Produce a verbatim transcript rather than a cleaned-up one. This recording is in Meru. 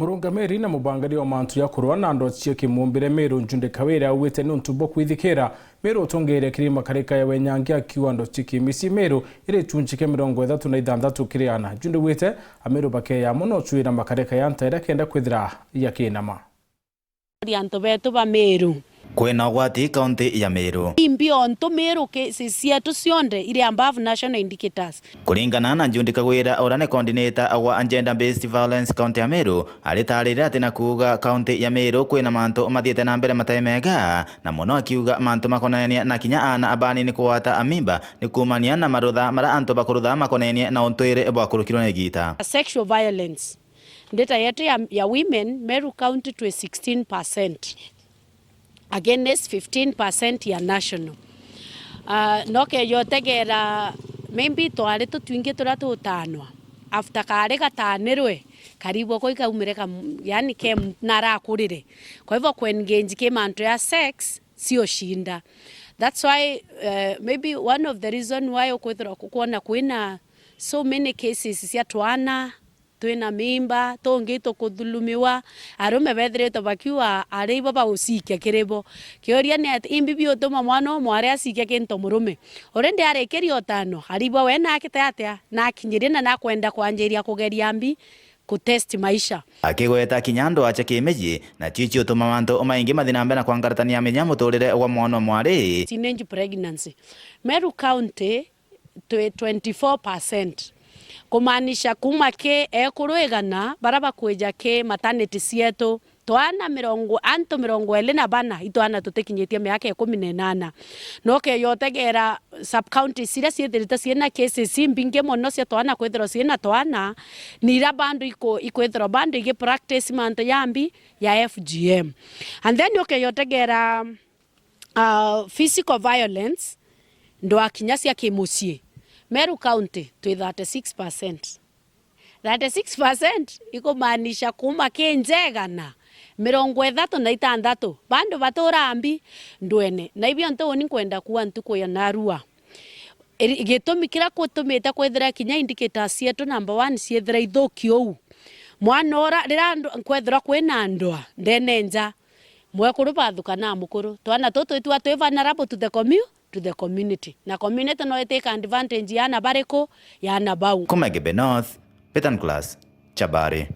Murungamiri na mubangiri wa mantu ya kurua na ndoto cia kimumbire Meru, Njunde Kawira, augite ni untu bwa kwithikira Meru utongeria kiri makarika ya Wenyangi, akiuga ndoto cia kimicii Meru iri gicunci kia mirongo ithatu na ithanthatu kiri ana. Njunde augite Ameru bakeya mono ucwira makarika ya ntaira kenda kwithira yakinama. Antu betu ba Meru. Kwina ugwati kaunti ya Meru. Imbi ontu Meru cases cietu cionthe iri above national indicators. Kuringana na Njunde Kawira, uria ni coordinator wa gender based violence kaunti ya Meru, aritarire ati na kuuga kaunti ya Meru kwina mantu mathiite na mbere matai mega, na mono akiuga mantu makonania na kinya aana abanini kugwata amimba ni kuumania na marutha maria antu bakurutha makonenie na untwiri bwa kurukirwa na igiita. Sexual violence. Ndeta yetu ya, ya women, Meru County twi sixteen percent against fifteen percent ya national. Ah, nokeja utegera, maybe twari tutwingi turia tutanwa. After kari gatanirwe, karibwa ko ikaumire ka, yani ke narakurire. Kwa hivyo kuengage ki mantu ya sex, sio shinda. That's why, eh, maybe one of the reason why ukwithirwa kukwona kwina so many cases cia twana, twina mimba, tungi tukuthulumiwa, arume bethiritwe bakiuga ari ibo bagucikia kiri bo. Kiuria ni ati, imbi biutuma mwana umwe ari acikia kintu murume? Already arikirie utano, aribwa we nakite atia, nakinyirie na nakwenda kwanjiria kugeria mbi, ku test maisha. Akigweta kinya ndwaa cia kimiji, na cio ciutuma mantu maingi mathi na mbere na kwangaratania minya muturire wa mwana umwe ari. Teenage pregnancy. Meru County, twi twenty-four percent. Kumaanisha kuma ki ekuru igana bara bakwija ki maternity cietu, twana mirongo, antu mirongo iri na bana itwana tutikinyitie miaka ikumi na inana. No ukeja utegera sub counties iria ciithirite ciina cases imbingi mono cia twana kwithirwa ciina twana, ni iria bado iku-, ikwithirwa bado igi practice mantu ya mbi ya F G M. And then ukeja utegera uh, physical violence, ndwaa kinya cia kimucii. Meru County twi thirty-six percent. Thirty-six percent ikumaanisha kuma ki nja igana mirongo ithatu na itantatu bandu baturaa mbi ndwene. Na ibio ntu uni nkwenda kuuga ntuku ya narua. Iri-, gitumi kiria gutumite kwithira kinya indicators cietu number one ciithira ithuki uu. Mwana ura, riria andu, kwethirwa kwina ndwaa ndene nja, mwekuru bathuka na mukuru. Twana tutu itwa twi vulnerable to the commu-, to the community. Na community no itake advantage ya ana bariku? Ya ana bau. Kuma Igembe North, Peter Nicholas, Chabari.